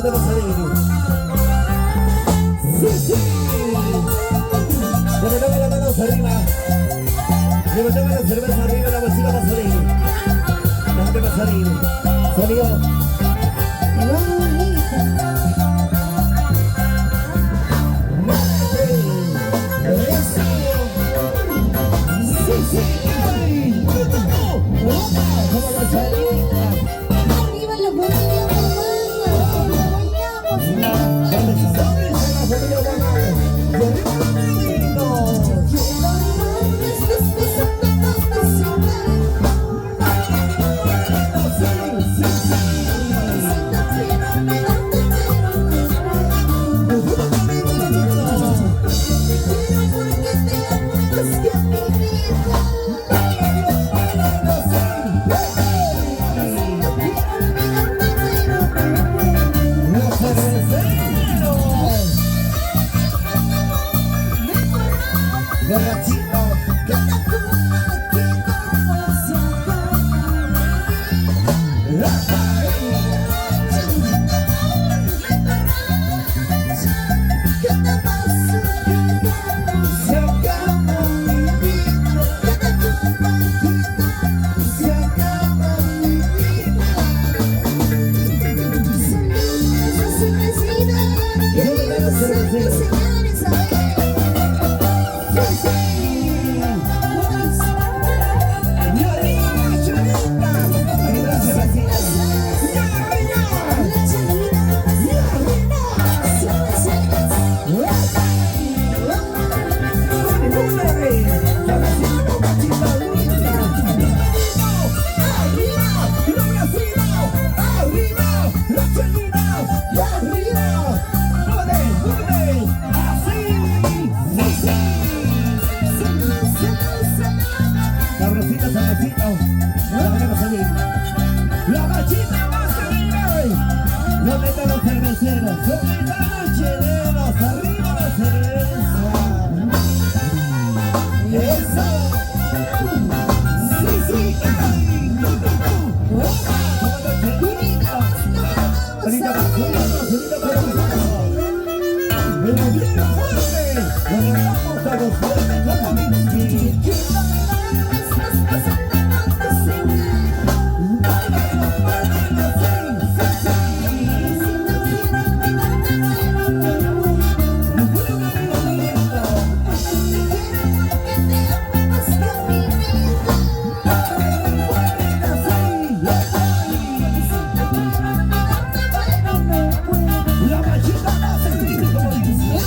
gente va a salir. Sí, sí. Levantame las manos arriba. Levantame la cerveza arriba, la bolsita va a salir. La gente va a salir. Salió. Sí, sí. Arriba la familia Guamán. ¿Dónde está la familia Guamán? ¡Y arriba los niños! ¡Sí, sí, sí! ¡Los cerveceros! ¡Borrachito! Se acaba mi vida, se acaba mi vida. ¡Sí, sí! ¡Y arriba la chelita! ¡Arriba la cervecita! ¡Y arriba! ¡Y arriba! ¡Arriba! ¡La chelina! ¡Arriba! ¡Muévete! ¡Muévete! ¡Así! ¡Sí, sí! Sabrosito, sabrosito. La va a salir. ¡La machita va a salir hoy! ¿Dónde están los cerveceros? ¿Dónde están los cheleros? ¡Arriba la cerveza! ¡Eso! ¡Sí, sí! ¡Ay! ¡No, no, no! ¡Opa! Ahorita va, ahorita va, pero bien fuerte. Lo levantamos todos fuerte como whisky. La machita va a sentir como dice.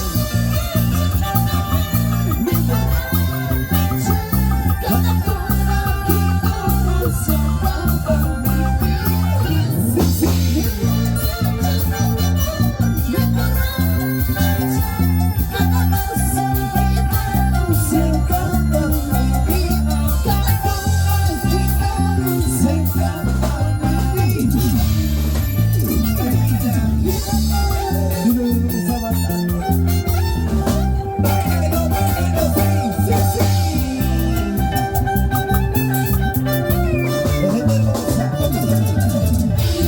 Sí, sí. Se encanta mi vida. Se encanta mi vida. Sí, sí. La gente hermosa.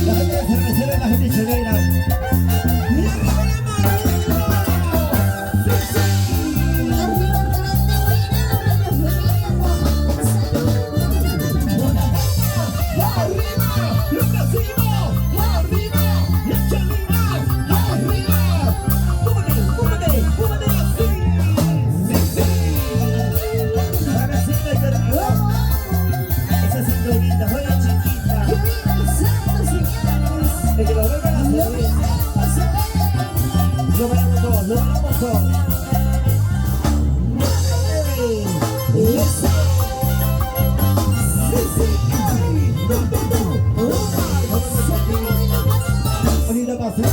La gente cervecera, la gente chelera. ¡Y arriba la mano! ¡Sí, sí! ¡Arriba! ¡Los nacimos! ¡Arriba! ¡La chelina! ¡Arriba! ¡Múvete, múvete, múvete así! ¡Sí, sí! Ahora sí, qué rico. Esa cinturita, oye chiquita. De que lo vuelvan a cerveza. Lo bailamos todos, lo bailamos todos. ¡Eso! ¡Sí, sí! ¡Ay! ¡No, no, no! Ahorita pasa.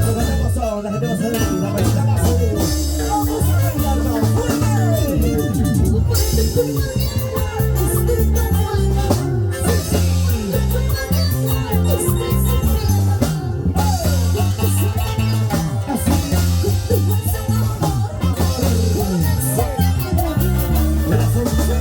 Lo bailamos todos, la gente va a salir, la bailita va a salir. ¡Vamos a bailar más fuerte! ¡Sí, sí! Así. La sonrisa.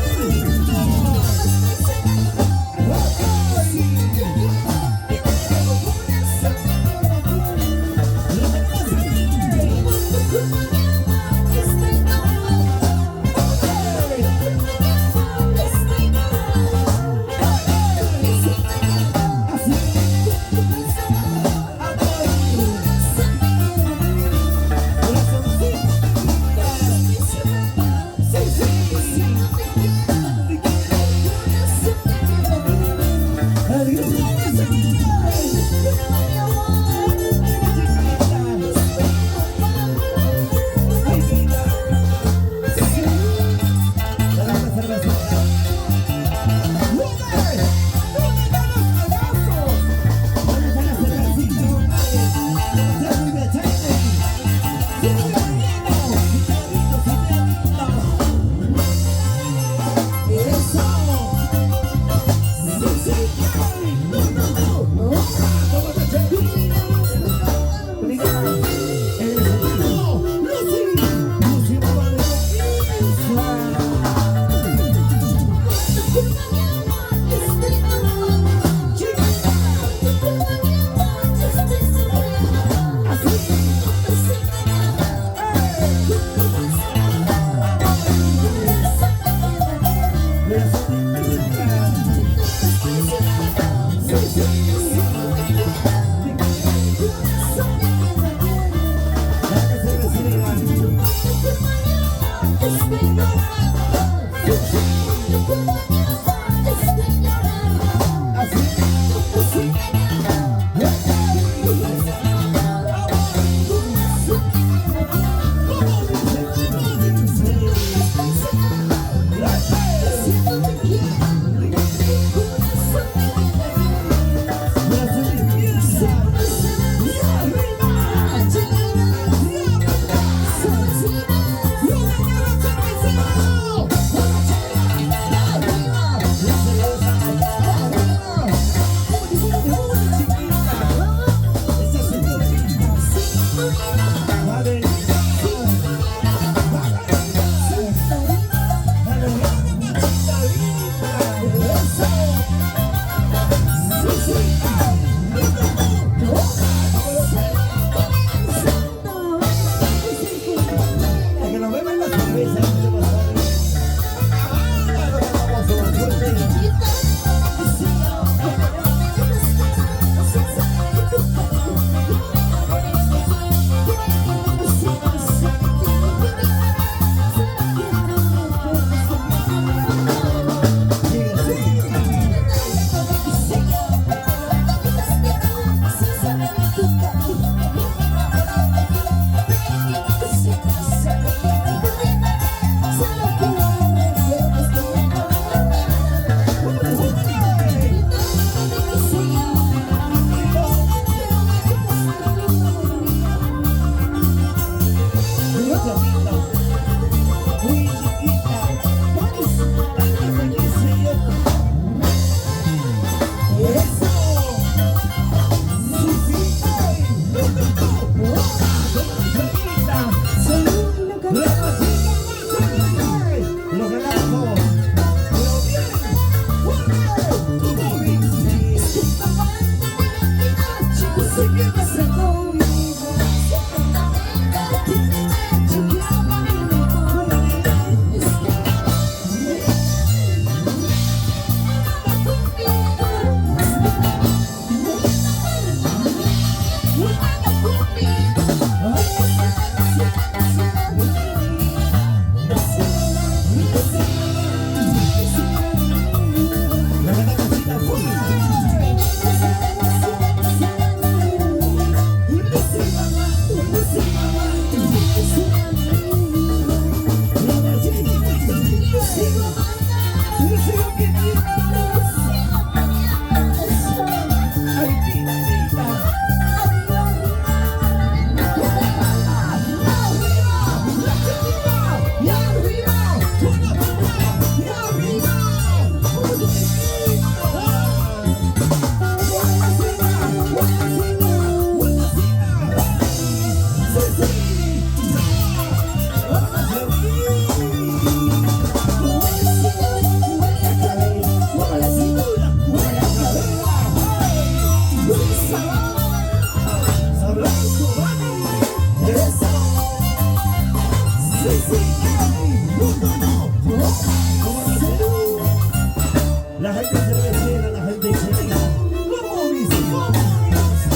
La gente cervecera, la gente chelera. ¿Cómo dice? ¿Cómo dice?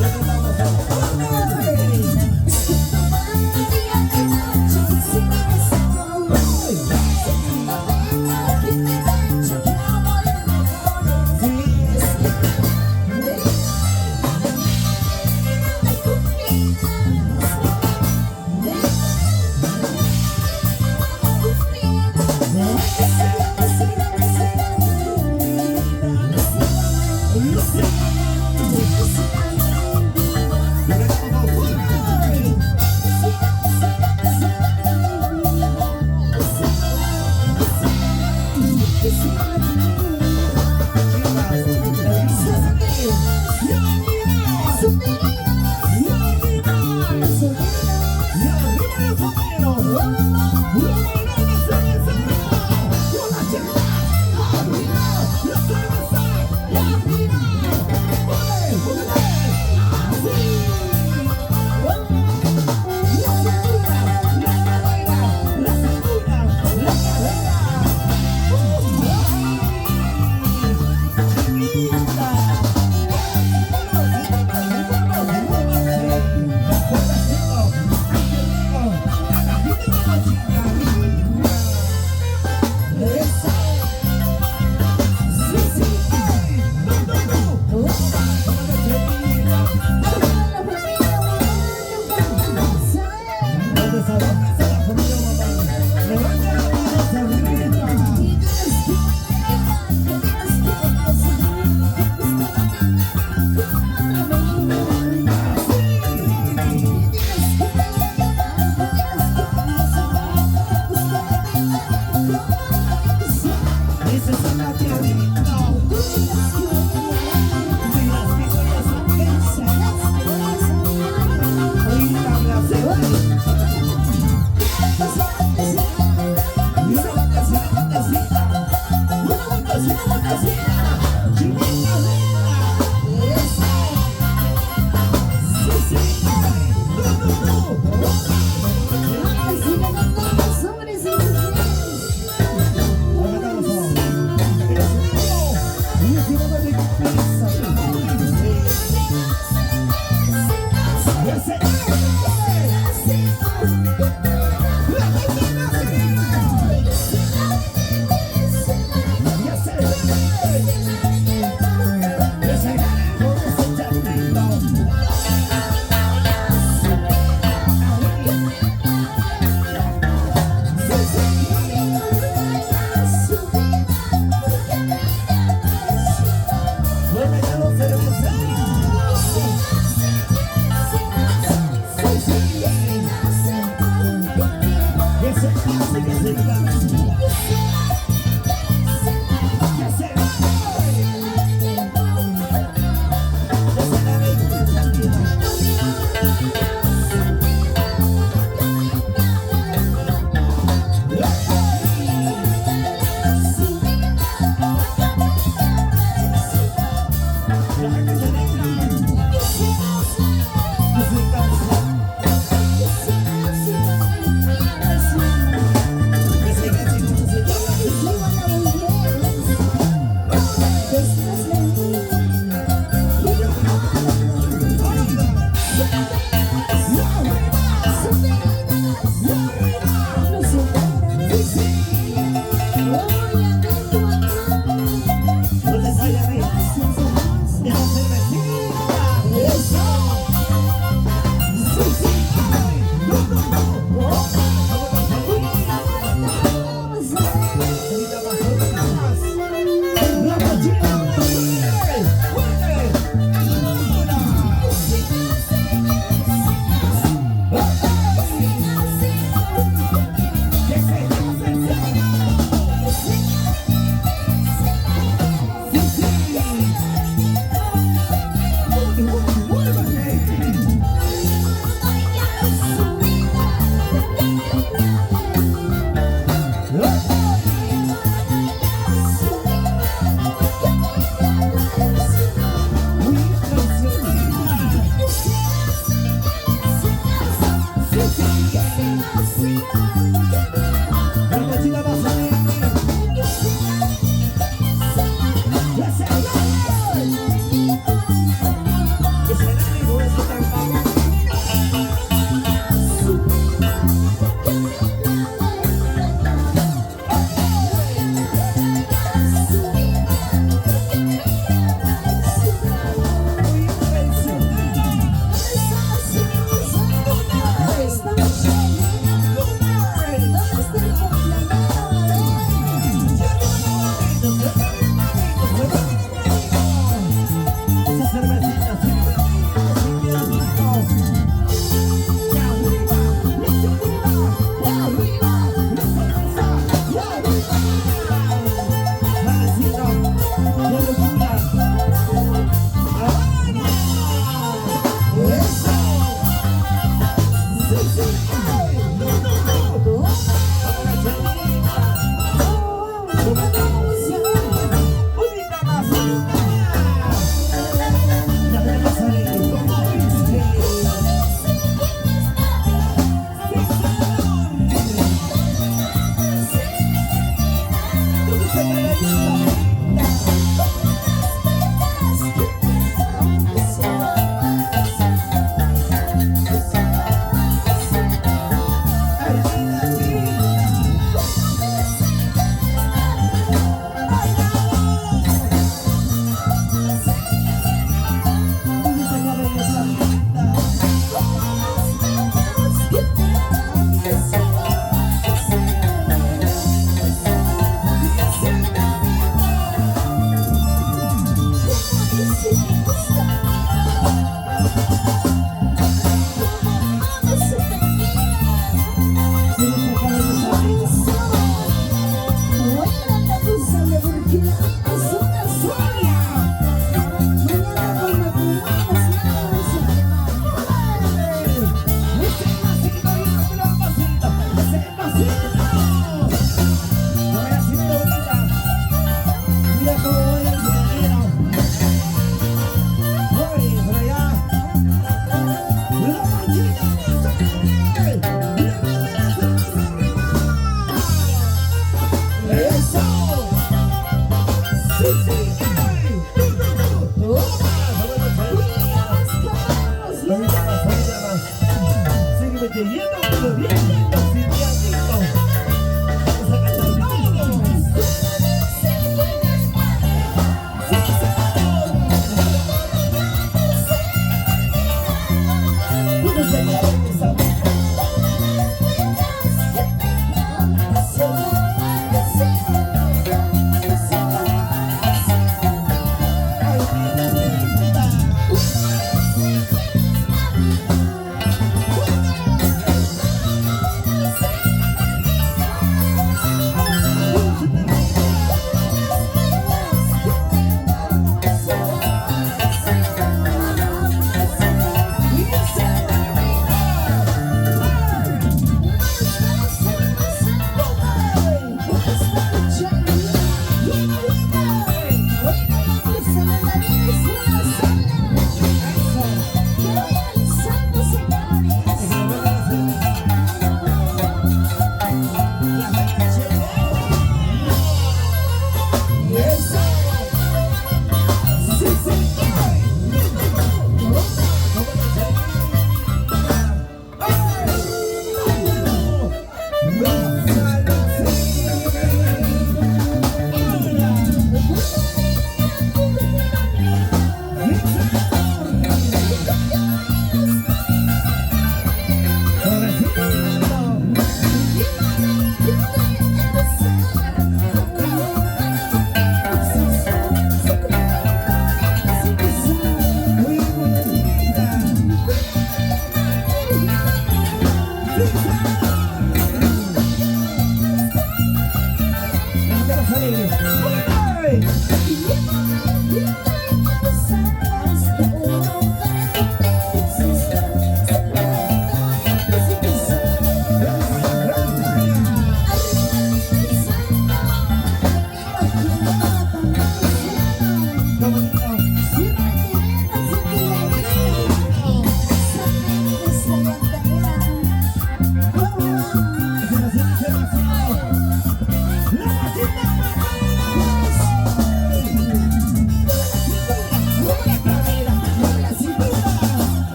Lo cantamos a...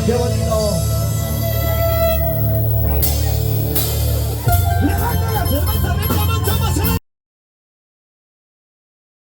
Qué bonito.